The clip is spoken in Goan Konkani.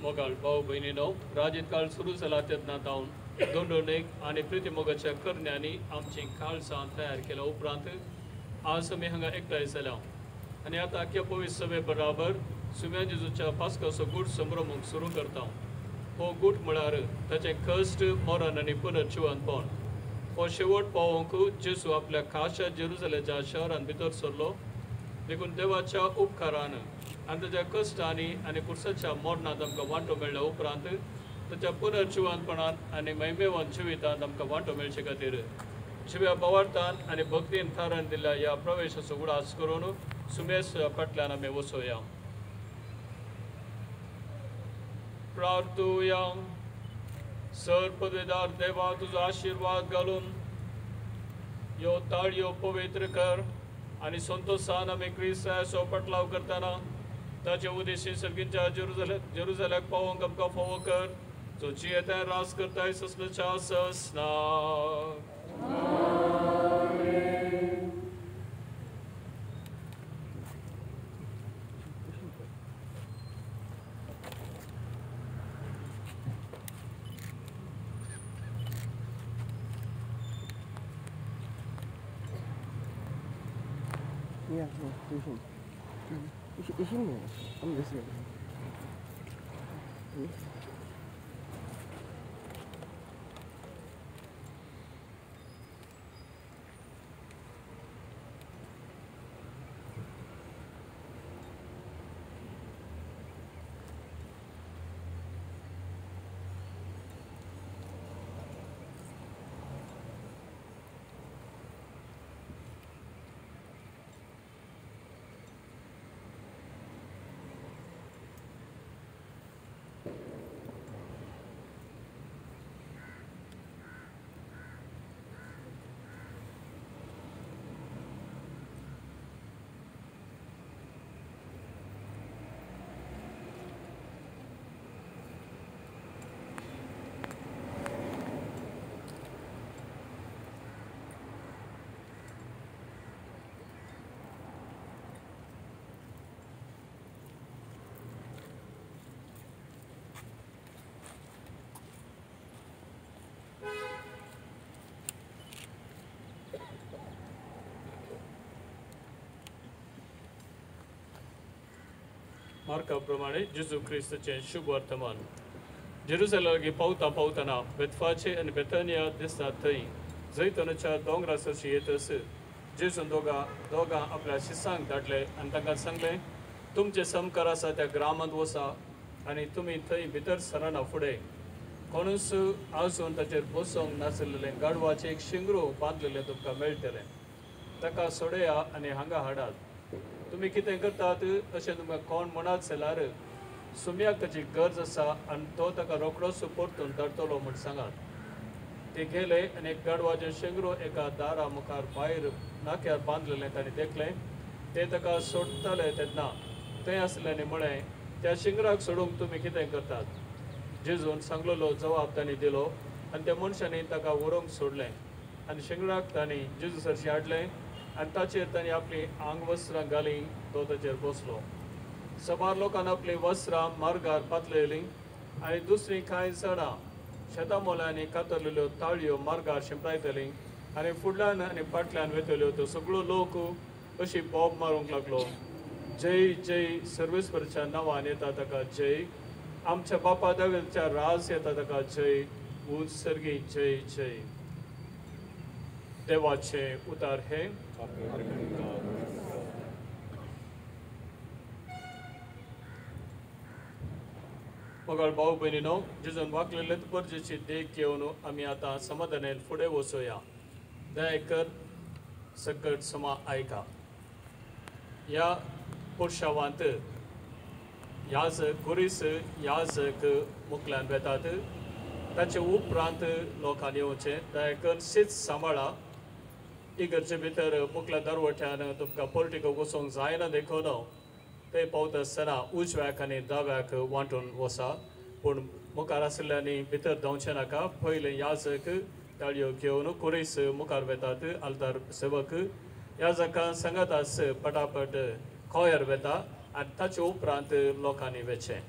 मोगाळ भाव भयणीनो, राजीत काळ सुरू जाला तेन्ना जावन दोंडोनेक आनी प्रितीमोगाच्या करण्यांनी आमची काळसां तयार केल्या उपरांत आज आमी हांगा एकठांय जाल्या आनी आतां आख्या पवित्र सभे बराबर सुम्या जेजूच्या पास्काचो गूट संभ्रमूंक सुरू करता. हो गूट म्हळ्यार ताचें कश्ट, मरण आनी पुनर्जिवनपण. हो शेवट पावोवंक जेजू आपल्या खाशा जेरुजलेच्या शहरान भितर सरलो. देखून देवाच्या उपकारान आनी ताच्या कश्टांनी आनी कुर्साच्या मरणांत आमकां वांटो मेळ्ळ्या उपरांत ताच्या पुनर्जिवनपणान आनी महिमेवान जिवितांत आमकां वांटो मेळचे खातीर जिव्या भावार्थान आनी भक्तीन थारावन दिल्ल्या ह्या प्रवेशाचो उडास करून सुमेस फाटल्यान आमी वचोया. प्रार्थुया. सर पदवेदार देवा, तुजो आशिर्वाद घालून ह्यो ताळयो पवित्र कर आनी संतोशान आमी क्रिस्ताचो पटलाव करतना ताचे उद्देशी सर्गीच्या जेरुजल्याक पावोवंक आमकां फावो कर, जो जियेता रास करताय ससलच्या ससना. Yeah, yeah, işin mi? I'm just here. मार्का प्रमाणे जेजू क्रिस्ताचें शुभ वर्तमान. जेरुजलेमा लागीं पावता पावतना बेतफाचे आनी बेथानिया दिसता थंय जैतनाच्या दोंगरा सरशी येतस जेजून दोगां आपल्या शिसांक धाडले आनी तांकां सांगलें, तुमचें समकार आसा त्या ग्रामांत वसा आनी तुमी थंय भितर सरना फुडें कोणूच आजून ताचेर बसोवंक नासलेलें गाडवाचें एक शिंगरो बांदलेलें तुमकां मेळटलें, ताका सोडया आनी हांगा हाडात. तुमी कितें करतात अशें तुमकां कोण म्हणत जाल्यार सुम्याक ताची गरज आसा आनी तो ताका रोखडोच परतून धाडटलो म्हूण सांगात. ते गेले आनी एक गाडवाचें शेंगरो एका दारा मुखार भायर नाक्यार बांदलेलें तांणी देखलें. ते ताका सोडटाले तेन्ना थंय आसल्यांनी म्हळें, त्या शिंगराक सोडूंक तुमी कितें करतात? जेजून सांगलेलो जवाब तांणी दिलो आनी त्या मनशांनी ताका व्हरूंक सोडलें आनी शिंगराक तांणी जेजू सरशी हाडलें आनी ताचेर तांणी आपलीं आंगवस्त्रां घालीं. तो ताचेर बसलो. सबार लोकान आपलीं वस्त्रां मार्गार पातळयलीं आनी दुसरीं कांय जाणां शेतां मोलांनी कातरलेल्यो ताळयो मार्गार शिंपडायतलीं आनी फुडल्यान आनी फाटल्यान वेतल्यो. त्यो सगळो लोक अशी बोब मारूंक लागलो, जय जय सर्वेस्परच्या नांवान येता ताका जय, आमच्या बापा दावेच्या राज येता ताका जय, उंच सर्गी जय जय. देवाचें उतार हें. मोगाळ भाव भयणीनो, जेजून वागलेले गरजेची देख घेवन आमी आतां समाधानान फुडें वचोया. दया कर सकट समा आयका. ह्या पुरशावांत याजक कुरीस याजक मुखल्यान वेतात, ताचे उपरांत लोकांनी येवचें. दया कर शीत सांबाळा. इगर्जे भितर मुखल्या दरवट्यान तुमकां पोलिटिको वचोंक जायना देखून ते पावता आसतना उजव्याक आनी दाव्याक वांटून वसा, पूण मुखार आशिल्ल्यांनी भितर धांवचें नाका. पयलें याजक ताळयो घेवन कुरीस मुखार वेतात, आल्तार सेवक याजकां सांगात आस पटापट कोयर वेता आनी ताचे उपरांत लोकांनी वेचें.